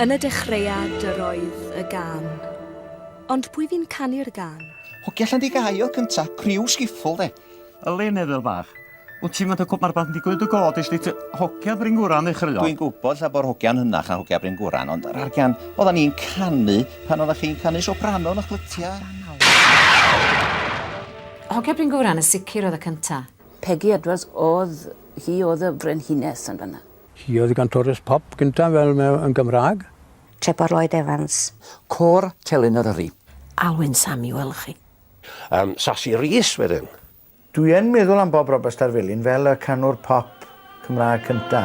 Yn y dechreuad yr oedd y gân. Ond pwy fu'n canu'r gân? Hogia Llandygai oedd cynta, criw sgiffl de. Yli, Nefil bach. Wyt ti'n meddwl mae rhywbeth yn digwydd dy god i chdi? Hogia Bryngwran ddechreuodd. Dwi'n gwybod lla bo'r hogia'n hynach na hogia Bryngwran, ond yr argian, oeddan ni'n canu pan oeddach chi'n canu soprano yn 'ych clytia. Hogia Bryngwran yn sicr oedd y cynta. Peggy Edwards oedd, hi oedd y frenhines yn fan'na. Hi oedd y gantores pop gynta fel yn Gymraeg. Trebor Lloyd Evans. Côr Telyn Eryri. Alwyn Samuel chi. Um, Sasi Rees wedyn. Dwi yn meddwl am Bob Roberts Darfelin fel y canwr pop Cymraeg cynta.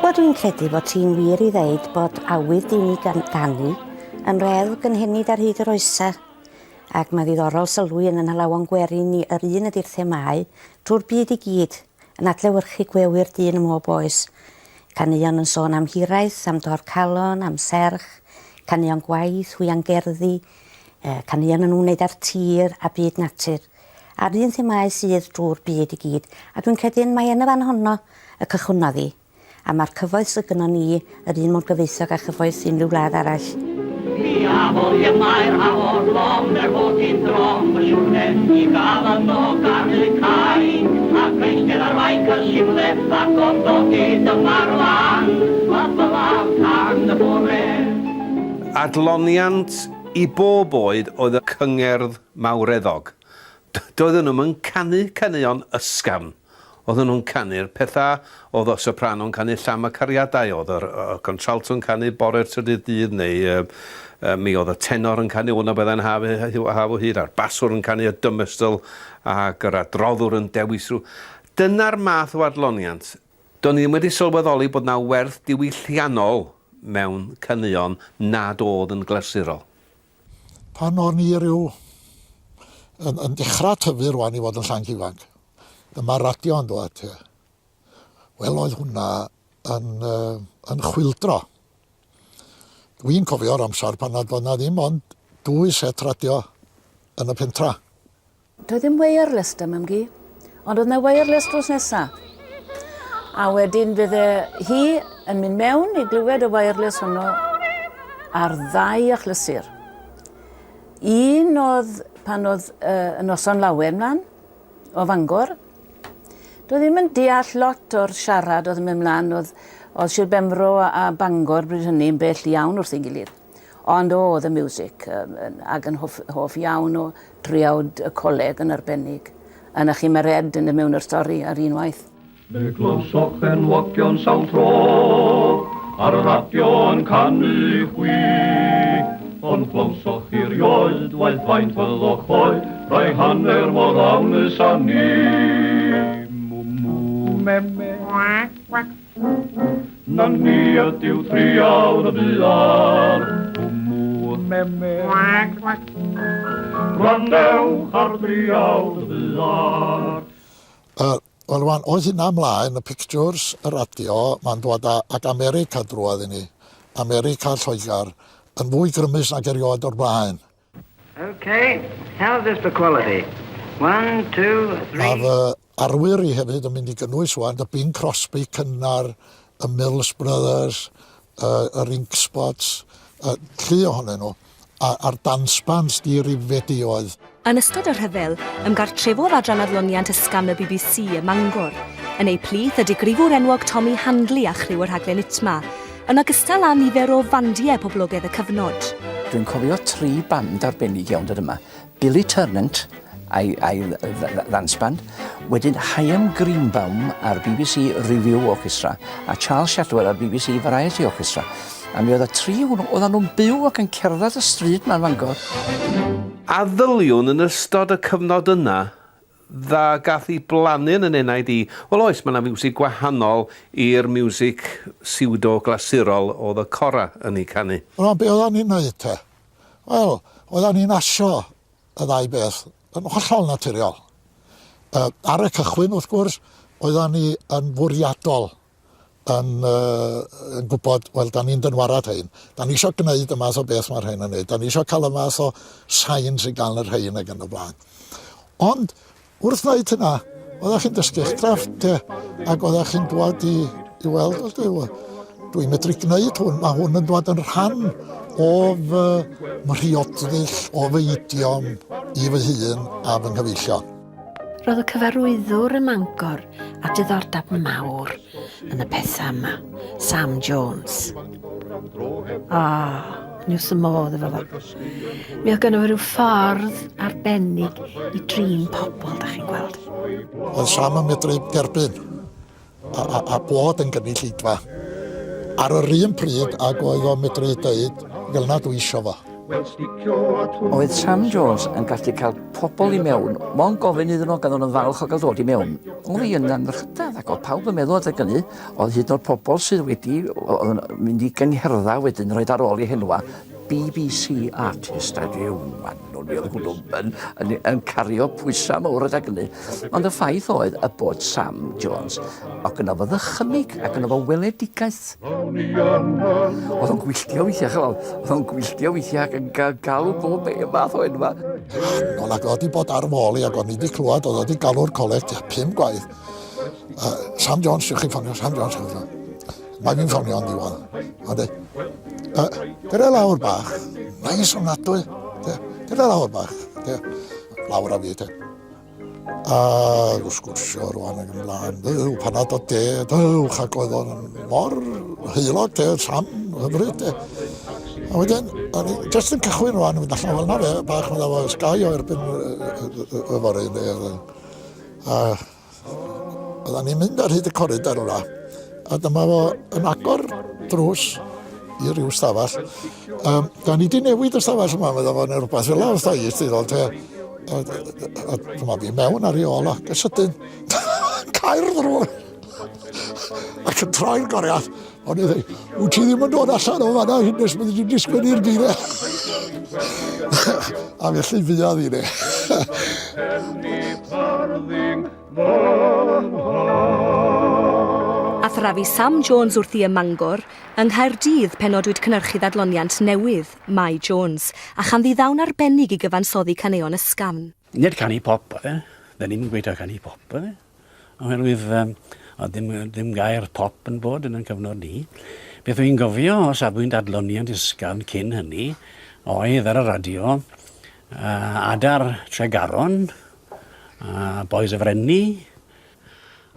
Wel dwi'n credu bod ti'n wir i ddeud bod awydd dyn i ganu yn reddf gynhenid ar hyd yr oesau ac mae ddiddorol sylwi yn yn nhalawon gwerin ni yr un ydi'r themâu trwy'r byd i gyd yn adlewyrchu gwewyr dyn ym mhob oes. Caneuon yn sôn am hiraeth, am dor calon, am serch, caneuon gwaith, hwiangerddi, caneuon yn ymwneud â'r tir a byd natur. A'r un themâu sydd drwy'r byd i gyd, a dwi'n credu mai yn y fan honno y cychwynnodd hi. A mae'r cyfoeth sydd gynnon ni yr un mor gyfoethog â chyfoeth unrhyw wlad arall. Diafol y mae'r hafod lom, er bod hi'n drom, y siwrne i gael yno ganu cain, ac eistedd ar fainc y simle, ac o dodi dyma'r lan, y bylaf tan y bore. Adloniant i bob oed oedd y cyngerdd mawreddog. Doedden nhw'm yn canu caneuon ysgafn. Oedden nhw'n canu'r petha, oedd y soprano'n canu Llam y Cariadau, oedd yr y contralto'n canu Bore'r Trydydd Dydd, neu yy yy mi oedd y tenor yn canu Wna Byddai'n Haf Haf o Hyd, a'r baswr yn canu Y Dymestl, ac yr adroddwr yn dewis rhyw... Dyna'r math o adloniant. Do'n i ddim wedi sylweddoli bod 'na werth diwylliannol mewn caneuon nad oedd yn glasurol. Pan o'n i ryw yn, yn dechrau tyfu rwan i fod yn llanc ifanc, dyma'r radio yn dod te. Wel, oedd hwnna yn, uh, yn chwildro. Dwi'n cofio'r amser pan nad oedd na ddim ond dwy set radio yn y pentra. Doedd ddim wireless 'da mam-gu, ond oedd 'na wireless drws nesa. A wedyn fydde hi yn mynd mewn i glywed y wireless hwnnw ar ddau achlysur. Un oedd pan oedd uh, y noson lawen mlaen, o Fangor. Doedd ddim yn deall lot o'r siarad oedd yn mynd mlaen, oedd, oedd Sir Benfro a Bangor bryd hynny yn bell iawn wrth ei gilydd. Ond o, the music, um, ac yn hoff, hoff iawn o driawd y coleg yn arbennig. A 'na chi mae'r Ed yn dod mewn i'r stori ar un waith. Mi glywsoch enwogion sawl tro ar y radio yn canu i chwi, ond clywsoch chi rioed waeth faint fyddoch oed, rai hanner mor ddawnus â ni. Mw mw me me. Cwac cwac. Na ni ydyw triawd y buar. Mw mw me me. Cwac cwac. Gwrandewch ar driawd y buar. Uh, Wel rwan, oedd hynna ymlaen, y pictures, y radio, mae'n dod â, ag America drwodd i ni. America, Lloegr, yn fwy grymus nag erioed o'r blaen. Ok, how's this for quality? One, two, three... Mae fy arwyr i hefyd yn mynd i gynnwys wan y Bing Crosby cynnar, y Mills Brothers, uh, yr Ink Spots, uh, llu ohonyn nhw, a, a'r dance bands di-rifedi oedd. Yn ystod y rhyfel, ymgartrefodd adran adloniant ysgafn y BBC ym Mangor. Yn eu plith, y digrifwr enwog Tommy Handley a chriw y rhaglen ITMA, Yn ogystal â nifer o fandiau poblogaidd y cyfnod. Dwi'n cofio tri band arbennig iawn dod yma. Billy Ternant a'i, a'i ddance band, wedyn Hyam Greenbaum a'r BBC Review Orchestra, a Charles Shadwell a'r BBC Variety Orchestra. A mi oedd y tri hwnnw, oedden nhw'n byw ac yn cerdded y stryd ma'n Fangor. A ddyliwn yn ystod y cyfnod yna dda gath i blannu yn 'y nenaid i. Wel oes, ma' 'na fiwsig gwahanol i'r miwsig siwdo glasurol o'dd y cora yn 'i canu. Wel, be oeddan ni'n neud te? Wel, oeddan ni'n asio y ddau beth yn hollol naturiol. Uh, ar y cychwyn, wrth gwrs, oeddan ni yn fwriadol. yn, uh, yn gwybod, wel, da ni'n dynwarad hein. Da ni eisiau gwneud y math o beth mae'r rhain yn gwneud. Da ni eisiau cael y math o sain sy'n gael y rhain ac yn y blaen. Ond, wrth wneud hynna, oeddech chi'n dysgu'ch crefft, te, ac oeddech chi'n dwad i, i weld, wel, dwi'n medru gwneud hwn, mae hwn yn dwad yn rhan o fy mhrioddull, o fy idiom i fy hun a fy nghyfeillion. Roedd y cyfarwyddwr ym Mangor â diddordeb mawr yn y pethau yma, Sam Jones. O, ni wrth y modd efo fo. Mi oedd gynno fo rhyw ffordd arbennig i drin pobl, da chi'n gweld. Oedd Sam yn medru derbyn a, a, a bod yn gynulleidfa ar yr un pryd ag oedd o'n medru deud fel na dwi isio fo. Oedd Sam Jones yn gallu cael pobl i mewn, mond gofyn iddyn nhw, gan nhw'n falch o gael dod i mewn. Oedd hi yn anrhydedd ac oedd pawb yn meddwl adeg hynny, oedd hyd yn oed pobl sydd wedi, oedd yn mynd i gyngherddau wedyn, rhoi ar ôl i henwa, BBC artist, a dyw, nhw'n mi oedd hwnnw yn, yn, yn cario pwysau mawr adeg hynny. Ond y ffaith oedd y bod Sam Jones, o gyda fo ddychymyg ac gyda fo weledigaeth. Oedd o'n gwylltio weithiau, chymod, oedd o'n gwylltio weithiau ac yn galw bob math o enwa. Ond ac oedd wedi bod ar fôl i ac o'n i wedi clywed, oedd wedi galw'r coleg tua pum gwaith. Uh, Sam Jones, yw'ch chi'n ffonio, Sam Jones, yw'ch chi'n ffonio. Mae fi'n ffonio yn diwedd. A dweud, uh, dyna lawr bach, nais ofnadwy, dyna lawr bach, lawr a fi, te. A sgwrsio rwan ac ymlaen, dduw, panad o de, dduw, ac oedd o'n mor heulog te, Sam, hyfryd te. A wedyn, o'n i jyst yn cychwyn rwan, yn mynd allan fel na fe, bach medda fo, sgai o erbyn y fory, neu, a oeddan ni'n mynd ar hyd y coridor yna, a dyma fo yn agor drws i ryw stafell. Um, da ni di newid y stafell yma, medda fo, neu rhywbeth fel wrtha i, sti ddol, te. A, a, a dyma fi mewn ar ei ôl, ac yn sydyn, cau'r ddrws, ac yn troi'r goriad. O'n i ddweud, wyt ti ddim yn dod allan o fanna hyn nes byddi di'n disgwyl geiriau. A felly fuodd i ne. Athrafu Sam Jones wrthi ym Mangor, yng Nghaerdydd penodwyd cynhyrchydd adloniant newydd, Mai Jones, a chanddi ddawn arbennig i gyfansoddi caneuon ysgafn. Nid canu pop oedd e, 'dyn ni'm yn gweud taw canu pop oedd e. Oherwydd um, oedd ddim, ddim gair pop yn bod yn ein cyfnod ni. Beth wy'n gofio o safbwynt adloniant ysgafn cyn hynny oedd ar y radio uh, Adar Tregaron, uh, Boys of Rennie.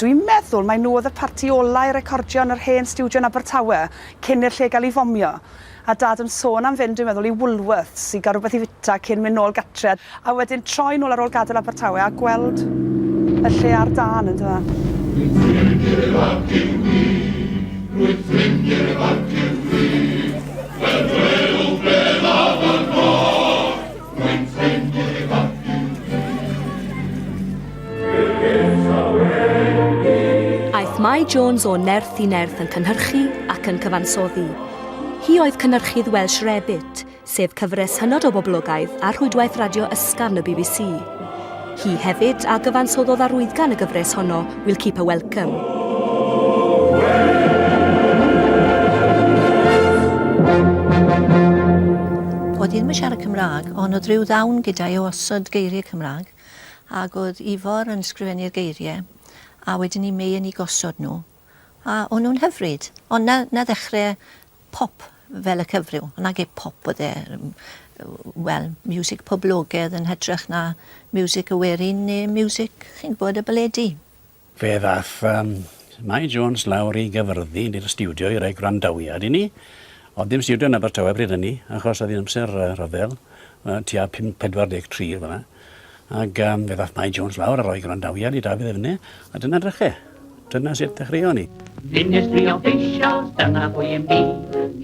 Dwi'n meddwl mai nhw oedd y parti ola i recordio yn yr hen stiwdio yn Abertawe cyn i'r lle gael ei fomio. A dad yn sôn am fynd, dwi'n meddwl, i Woolworths i gael rhywbeth i fwyta cyn mynd nôl gatre. A wedyn troi nôl ar ôl gadael Abertawe a gweld y lle ar dân, yndyfe? Rwy'n ffrind i'r ifanc yw fi, rwy'n ffrind i'r ifanc yw fi, Fel dwedwch fe ddaw yn ôl, rwy'n ffrind i'r ifanc yw fi. Aeth Mai Jones o nerth i nerth yn cynhyrchu ac yn cyfansoddi. Hi oedd cynhyrchydd Welsh Rarebit, sef cyfres hynod o boblogaidd ar rhwydwaith radio ysgafn y BBC. Hi hefyd a gyfansoddodd arwyddgan y gyfres honno, We'll Keep Her Welcome. Oedd hi ddim yn siarad Cymraeg, ond oedd rhyw ddawn gyda i o osod geiriau Cymraeg, ac oedd Ifor yn sgrifennu'r geiriau, a wedyn i Mei yn eu gosod nhw, a o'n nhw'n hyfryd. Ond 'na 'na ddechrau pop fel y cyfryw. Nage pop oedd e, wel, miwsig poblogaidd yn hytrach na miwsig y werin neu miwsig, chi'n gwybod, y baledi. Fe ddaeth um, Mai Jones lawr i Gaerfyrddin i'r stiwdio i roi gwrandawiad i ni. Oedd dim stiwdio yn Abertawe bryd hynny, achos oedd hi'n amser uh, rhyfel, uh, tua 43 fel yna. Ac um, fe ddaeth Mai Jones lawr a roi gwrandawiad i Dafydd Efne, a dyna dechrau. Dyna sut dechreuon ni. Ministry officials, dyna pwy ym ni.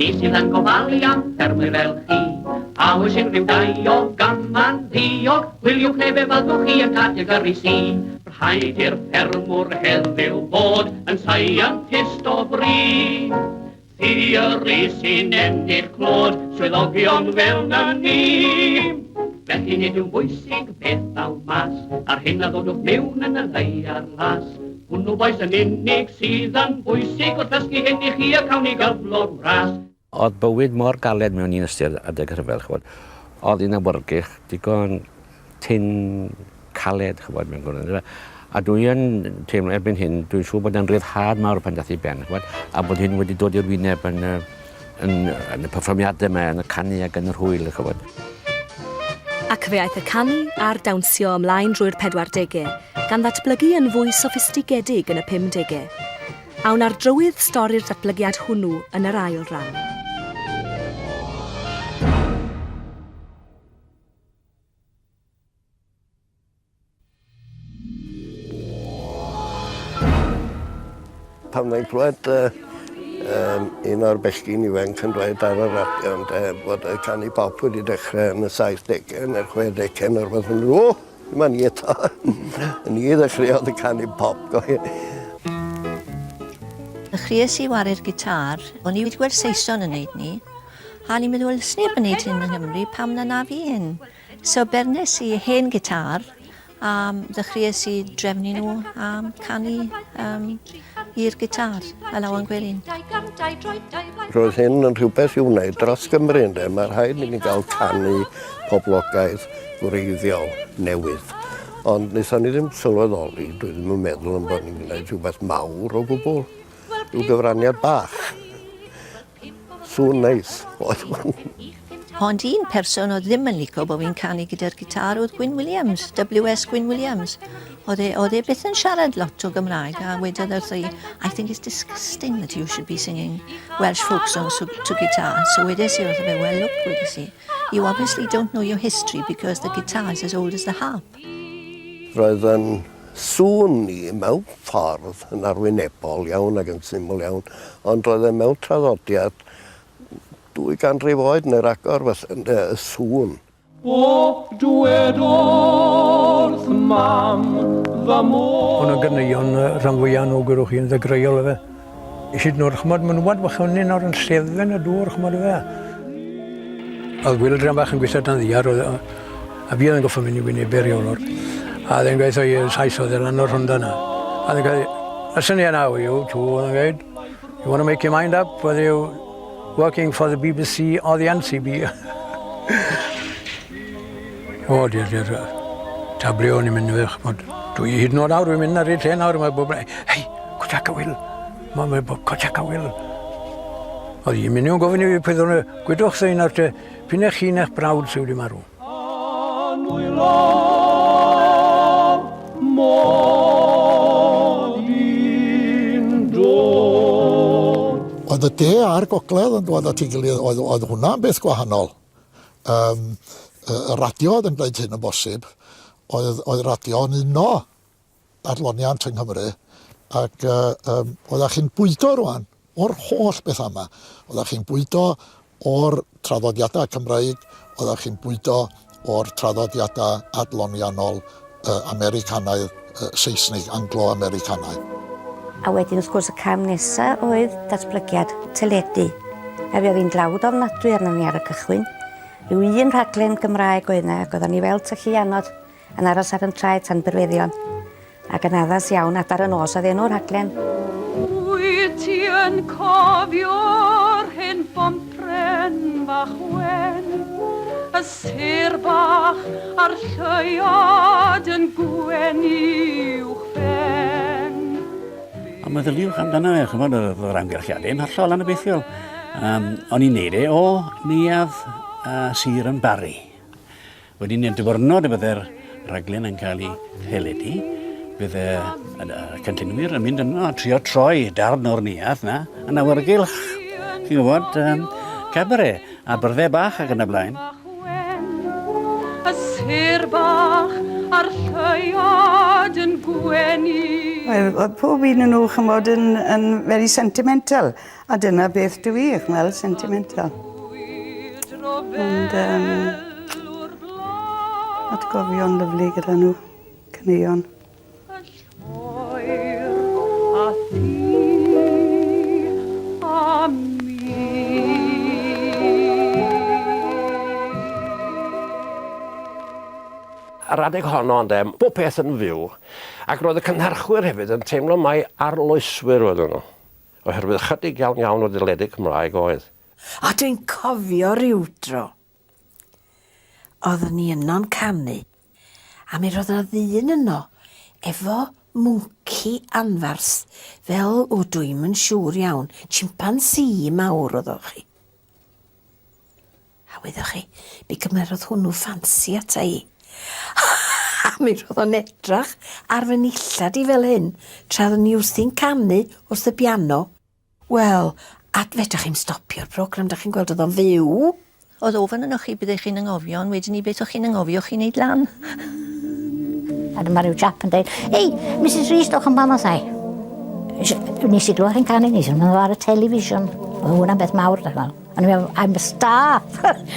Ni sydd yn gofalu am ffermwyr fel chi. A oes unrhyw dai o gaman ddiog, gwyliwch neu fe fyddwch chi yn categori C. Rhaid i'r ffermwr heddiw fod yn scientist o fri. Theori sy'n ennill clod swyddogion fel na ni. Felly nid yw'n bwysig beth ddaw mas, a'r hyn a ddodwch mewn yn y ddaear las. Hwnnw bois yn unig sydd yn bwysig wrth ddysgu hyn i chi y cawn ni gyflog wras. Oedd bywyd mor galed mewn un ystyr adeg y rhyfel, ch'mod. Oedd hi'n awyrgych digon tyn, caled, ch'mod, mewn gwirionedd, yndyfe? A dwi yn teimlo erbyn hyn, dwi'n siŵr bod e'n ryddhad mawr pan dath i ben, ch'mod, a bod hyn wedi dod i'r wyneb yn y, yn, yn y perfformiadau yma, yn y canu ac yn yr hwyl, ch'mod. Ac fe aeth y canu a'r dawnsio ymlaen drwy'r pedwardegau, gan ddatblygu yn fwy soffistigedig yn y pumdegau. Awn ar drywydd stori'r datblygiad hwnnw yn yr ail ran. Pan mae'n clywed uh, um, un o'r bechgyn ifanc yn dweud ar y radio ynde, bod y canu pop wedi dechrau yn y 70au neu'r 60au neu rhywbeth, yn o, dyma ni eto. Ni ddechreuodd y canu pop. Dechreuais i ware'r gitar, o'n i wedi gweld Saeson yn neud ni, a o'n i'n meddwl, wel, sneb yn neud hyn yng Nghymru, pam na na fi hyn? So bernes i hen gitar, a ddechreuais i drefnu nhw a canu um, i'r gitar, alawon gwerin. Roedd hyn yn rhywbeth i'w wneud dros Gymru, ynde. Mae rhaid i ni gael canu poblogaidd gwreiddiol newydd. Ond wnaethon ni ddim sylweddoli, dwi ddim yn meddwl yn bod ni'n gwneud rhywbeth mawr o gwbl. Rhyw gyfraniad bach. Sŵn neis oedd hwn. Ond un person oedd ddim yn lico bod fi'n canu gyda'r gitar oedd Gwyn Williams, W.S. Gwyn Williams. Oedd e, oedd e byth yn siarad lot o Gymraeg a wedodd wrtho i, I think it's disgusting that you should be singing Welsh folk songs to, to guitar. So wedes i wrtho fe, well look, wedes i, you obviously don't know your history because the guitar is as old as the harp. Roedd yn sŵn ni mewn ffordd yn arwynebol iawn ac yn syml iawn, ond roedd e mewn traddodiad 200 oed neu ragor felly, ynde, y sŵn. O, dwed wrth mam fy mod. O'n y ganeuon rhan fwya nhw gwirwch chi yn ddagreuol efe. Eisiau nhw'r ch'mod menywod bach hynny nawr yn llefen y dŵr ch'mod efe. Oedd Wil druan bach yn gweithio dan ddiar oedd a fi oedd yn goffo mynd i wynebu'r reolwr. A oedd e'n gweithio i Sais oedd e lan o'r Rhondda 'na. A oedd e'n gweud, listen here now you two, oedd e'n gweud, you want to make your mind up whether you're working for the BBC or the NCB. O, diar, diar. Ta ble o'n i'n mynd, ch'mod. Dwi hyd yn oed nawr, dwi'n mynd ar y trên nawr, mae bob... Hei, Cwtach a Wil. Mae mae bob Cwtach a Wil. Oedd hi'n mynd i'n gofyn i fi peth o'n gwydwch sy'n nawr te, p'un eich chi neu'ch brawd sydd wedi marw. Oedd y de a'r gogledd yn dod at ei gilydd, oedd, oedd hwnna'n beth gwahanol. Um, y, y radio oedd yn gwneud hyn yn bosib, oedd, oedd radio yn uno adloniant yng Nghymru, ac uh, um, oeddech chi'n bwydo rwan o'r holl bethau yma. Oeddech chi'n bwydo o'r traddodiadau Cymraeg, oeddech chi'n bwydo o'r traddodiadau adloniannol uh, Americanaidd, uh, Seisnig, Anglo-Americanaidd. A wedyn wrth gwrs y cam nesa oedd datblygiad teledu. A fe oedd hi'n dlawd ofnadwy arnon ni ar y cychwyn. Rhyw un rhaglen Gymraeg oedd yna ac oeddan ni fel tylluanod Yn aros ar yn traed tan berweddion. Ac yn addas iawn, adar y nos oedd enw'r rhaglen. Wyt ti yn cofio'r hen bompren fach wen, y sêr bach a'r lleuad yn gwenu uwchben? Ond meddyliwch amdano fe, chymod, oedd yr amgylchiadau yn hollol anobeithiol. Um, o'n i'n neud e o neuadd uh, sir yn Barry. Wedyn y diwrnod y bydde'r rhaglen yn cael ei theledu, bydde y cynllunwyr yn mynd yno a trio troi darn o'r neuadd 'na yn awyrgylch, chi'n gwybod, um, cabaret a byrddau bach ac yn y blaen. Y sêr bach a'r lleuad yn gwenu. Wel, oedd pob un yn nhw, chymod, yn, yn very sentimental. A dyna beth dw i, ch'mel, sentimental. Ond um, atgofion lyflu gyda nhw, caneuon. Yr adeg honno ynde, bob peth yn fyw, ac roedd y cynhyrchwyr hefyd yn teimlo mai arloeswyr oedden nhw, oherwydd ychydig iawn iawn o deledu Cymraeg oedd. A dwi'n cofio rywdro, oeddwn i yno'n canu, a mi roedd 'na ddyn yno efo mwnci anfarth, fel, o dwi'm yn siŵr iawn, chimpansî mawr oedd o chi. A wyddoch chi, mi gymerodd hwnnw ffansi ata i. A mi roedd o'n edrach ar fy nillad i fel hyn, tra oeddwn i wrthi'n canu wrth y piano. Wel, a fedrwch chi'm stopio'r program, dach chi'n gweld oedd o'n fyw. Oedd ofn arnoch chi byddech chi'n anghofio, ond wedyn 'ny beth o'ch chi'n anghofio chi'n neud lan. A dyma rhyw chap yn dweud, Ei, Mrs Rees, dowch yma, mathau. Nes i glywed chi'n canu, nes i'n ar y television. Oedd hwnna'n beth mawr, da chi'n O'n i'n meddwl, I'm a star.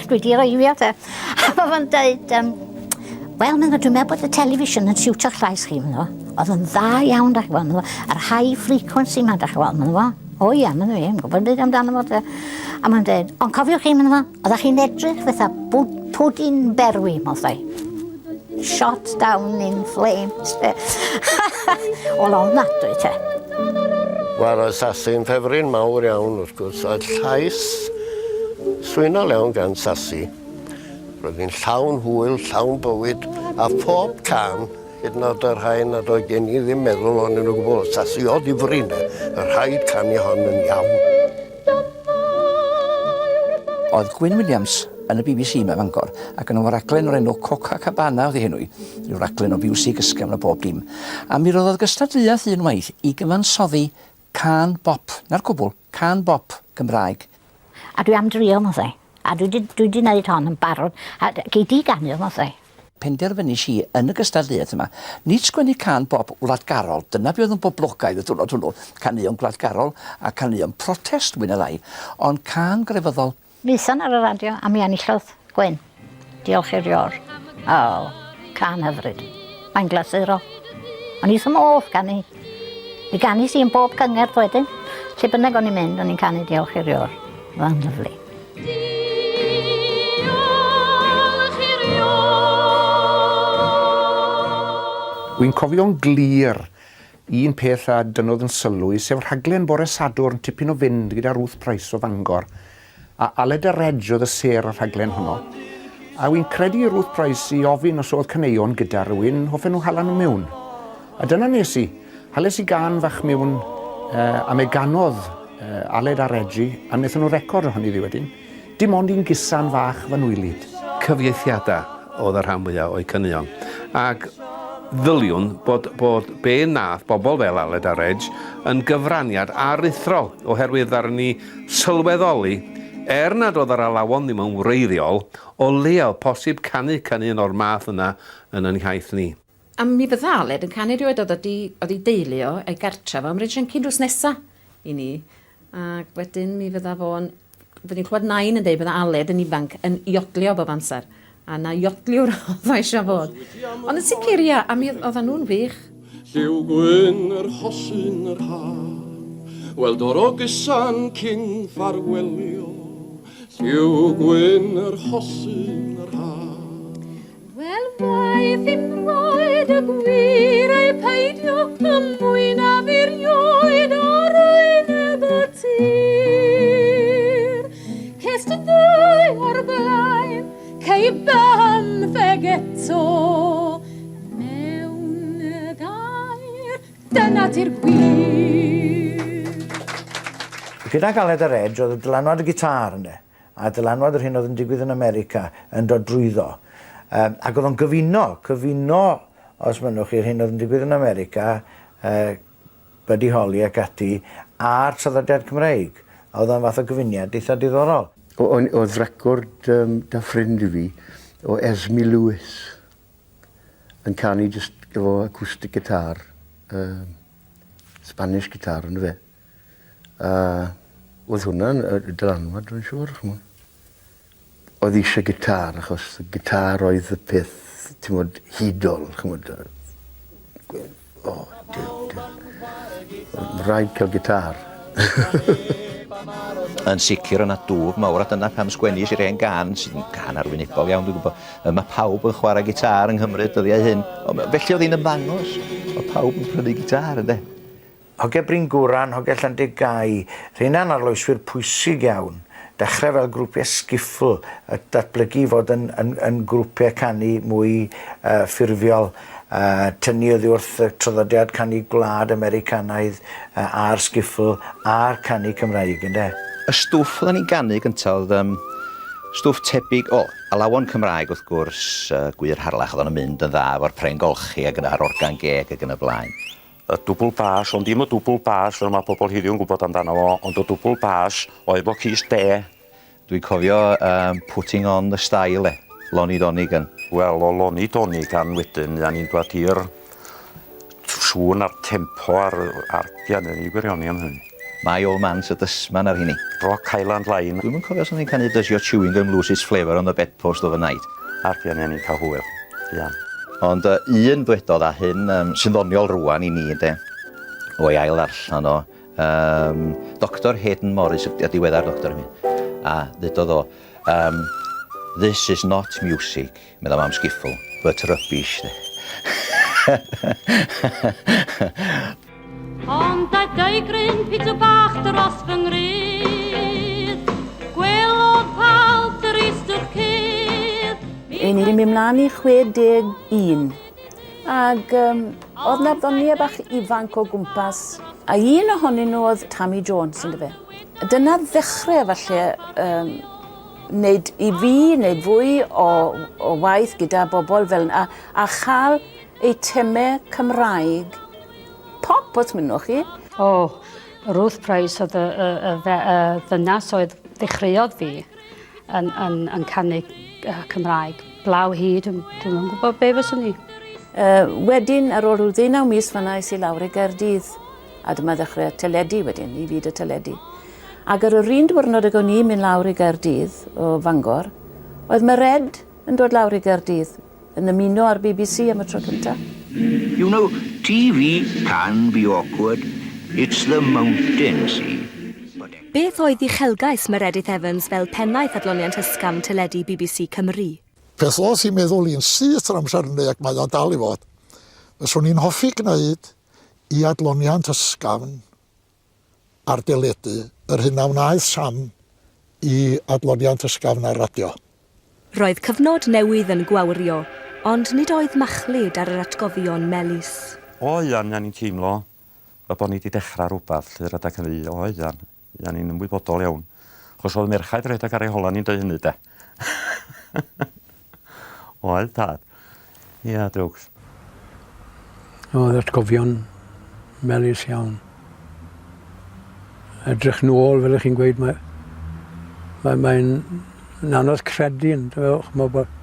Dwi di reifio te. A mae fo'n dweud, um, wel, meddwl, dwi'n meddwl bod y television yn siwtio'ch llais chi, meddwl. Oedd yn dda iawn, da chi'n gweld, meddwl. Yr high frequency ma, da chi'n gweld, meddwl. O ia, meddwl fi, yn gwybod byd amdano fo, te. A mae'n dweud, ond cofiwch chi, meddwl, oeddech chi'n edrych fatha pwdin berwi, meddwl. Shot down in flames. Wel, ofnadwy, te. Wel, oedd Sasi'n ffefryn mawr iawn, wrth gwrs. Oedd llais swynol iawn gan Sasi. Roedd hi'n llawn hwyl, llawn bywyd, a phob cân, hyd yn oed y rhai nad oedd gen i ddim meddwl ohonyn nhw o gwbl, Sasi o ddifri, ynde. Rhaid canu hon yn iawn. Oedd Gwyn Williams yn y BBC yma Fangor, ac yn o raglen o'r enw Coca Cabana oedd ei henw i, rhyw raglen o fiwsig ysgafn a bob dim. A mi roddodd gystadleuaeth unwaith i gyfansoddi cân bop, 'na'r cwbl, cân bop Gymraeg. A dwi am drio, meddai. A dwi 'di dwi 'di neud hon yn barod, a gei di ganu o, meddai. Penderfynish i yn y gystadleuaeth yma, nid sgwennu cân bop wladgarol, dyna be oedd yn boblogaidd y diwrnod hwnnw, caneuon gwladgarol a caneuon protest mwy na lai, ond cân grefyddol. Mi aethon ar y radio a mi enillodd Gwyn. Diolch i'r Ior. O, cân hyfryd. Mae'n glasurol. O'n i wrth fy modd canu. Mi ganis i yn bob cyngerdd wedyn. Lle bynnag o'n i'n mynd, o'n i'n canu Diolch i'r Ior. Oedd o'n lyfli. Wi'n cofio'n glir un peth a dynnodd yn sylw i, sef rhaglen bore Sadwrn, Tipyn o Fynd gyda Ruth Price o Fangor. A Aled a Reg oedd y sêr y rhaglen honno. A wi'n credu i Ruth Price i ofyn os oedd caneuon gyda rhywun, hoffen nhw hala nhw mewn. A dyna nes i. Hales i gân fach mewn, a me ganodd Aled a Reggie, a wnaethon nhw record ohoni ddi wedyn. Dim ond un gusan fach fy nwylyd. Cyfieithiadau oedd y rhan fwyaf o'u caneuon. Ac ddyliwn bod, bod be nath bobl fel Aled a Reg yn gyfraniad aruthrol, oherwydd ddaru ni sylweddoli, er nad oedd yr alawon ddim yn wreiddiol, o leia oedd posib canu caneuon o'r math yna yn yn hiaith ni. A mi fydda Aled yn canu rioed oedd o 'di oedd 'i deulu o a'i gartra fo ym Mryn Siencyn drws nesa i ni ac wedyn mi fydda fo'n fydda i'n clywed Nain yn deud bydda Aled yn ifanc yn iodlio bob amser a 'na iodliwr oedd o eisiau fod. Ond yn sicr ia a mi oeddan nhw'n wych. Lliw gwyn yr rhosyn yr haf, Wel doro gusan cyn ffarwelio, Lliw gwyn yr rhosyn yr haf. Wel waeth i'm rhoed y gwir ai peidio y mwy na f'erioed ar wyneb y tir. Cest ddwy o'r blaen, cei bymtheg eto. Mewn gair, dyna ti'r gwir. Gydag Aled a Reg oedd y dylanwad y gitâr ynde? a dylanwad yr hyn oedd yn digwydd yn America yn dod drwyddo. Um, ac oedd o'n gyfuno, cyfuno, os mynnwch chi'r hyn oedd yn digwydd yn America, uh, Buddy Holly ac ati, a'r traddodiad Cymreig. A oedd o'n fath o gyfuniad eitha diddorol. Oedd record um, da ffrind i fi o Esme Lewis yn canu just efo acoustic guitar, um, Spanish guitar yn fe. A oedd hwnna'n yy dylanwad dwi'n siŵr ch'mo'. Oedd eisiau gitâr achos y gitâr oedd y peth t'mod hudol ch'mod yy o Duw Duw. O'dd raid ca'l gitâr. Yn sicr o' 'na dwf mawr a dyna pam sgwennish i'r hen gân sydd yn gân arwynebol iawn dwi'n gwybod. Yy ma' pawb yn chwarae gitâr yng Nghymru dyddiau hyn. Ond felly oedd hi'n ymddangos. Oedd pawb yn prynu gitâr ynde? Hogia Bryn Gwran, Hogia Llandegai, rheina'n arloeswyr pwysig iawn. Dechrau fel grwpiau sgiffl, a datblygu i fod yn, yn, yn grwpiau canu mwy uh, ffurfiol, uh, tynnu oddi wrth y traddodiad canu gwlad Americanaidd uh, a'r sgiffl a'r canu Cymraeg, ynde? Y stwff oedden ni'n ganu gyntaf oedd um, stwff tebyg, o, alawon Cymraeg wrth gwrs, uh, Gwyr Harlech, oedd o'n mynd yn dda efo'r pren golchi ac yn yr organ geg ac yn y blaen. Y dwbl bas, ond dim y dwbl bas fel mae pobl heddiw yn gwybod amdano fo, ond y dwbl bas o efo cist de. Dwi'n cofio um, Putting on the Style, e, Lonnie Donegan. Wel, o Lonnie Donegan wedyn, ia ni'n dod i'r sŵn a'r tempo a'r argian yn ei gwirioni am hynny. My Old Man's a Dustman ar hynny. Rock Island Line. Dwi'm yn cofio os o'n i'n canu Does Your Chewing Gum Lose Its Flavour on the Bedpost Overnight. Argian, ia ni'n cael hwyl. Ia. Ond uh, un ddwedodd a hyn um, sy'n ddoniol rwan i ni, ynde, o'i ail ddarllen o, um, Dr Hayden Morris, y diweddar doctor hyn, a ddudodd o, um, this is not music, meddwl am skiffle, but rubbish. Ond daeth deigryn pitw bach dros fy ngrudd, Gwelodd pawb dristwch cudd. Yn ni'n mynd mlaen i 61, ac um, oedd na ddoniau bach ifanc o gwmpas, a un ohonyn nhw oedd Tammy Jones, yn fe. Dyna ddechrau falle um, wneud i fi wneud fwy o, o waith gyda bobl fel yna, a chael eitemau Cymraeg pop os mynnwch chi. O, Ruth Price oedd y, y, y, y, y ddynas oedd ddechreuodd fi yn, yn, yn canu Cymraeg. Blaw hi, dwi'n dwi yn gwybod be fyswn i. Uh, wedyn, ar ôl rhyw ddeunaw mis fanna, es i lawr i Gaerdydd. A dyma ddechrau teledu wedyn, i fyd y teledu. Ac ar yr un diwrnod ag o'n i'n mynd lawr i Gaerdydd o Fangor, oedd Mered yn dod lawr i Gaerdydd yn ymuno â'r BBC am y tro cyntaf. You know, TV can be awkward. It's the mountain, see. Beth oedd uchelgais Meredith Evans fel pennaeth adloniant ysgafn teledu BBC Cymru? Peth ddoth i meddwl i'n syth yr amser hynny ac mae o'n dal i fod, fyswn i'n hoffi gneud i adloniant ysgafn ar deledu yr hyn a wnaeth Sam i adloniant ysgafn ar radio. Roedd cyfnod newydd yn gwawrio, ond nid oedd machlud ar yr atgofion melys. Oeddan, o'n i'n teimlo fel bod ni 'di dechrau rhywbeth 'lly rhedeg hynny, oeddan, oeddan ni'n ymwybodol iawn. Achos oedd merchaid rhedeg ar eu hola ni'n deud hynny de. Oedd tad. Ia, drwgs. Oedd atgofion melys iawn. Edrych nôl, fel ych chi'n gweud, mae, mae, mae'n anodd credu, yn ch'mo' bod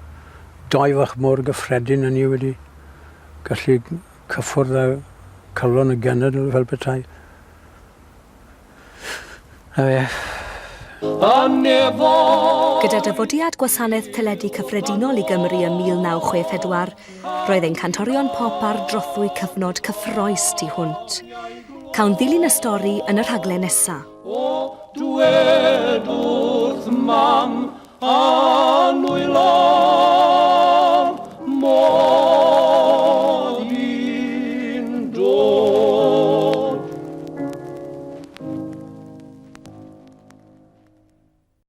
doi fach mor gyffredin â ni wedi gallu cyffwrdd â calon y genedl fel petai. 'Na fe. Gyda dyfodiad gwasanaeth teledu cyffredinol i Gymru ym 1964, roedd ein cantorion pop ar drothwy cyfnod cyffrous tu hwnt. Cawn ddilyn y stori yn y rhaglen nesa. O, dwed wrth mam a.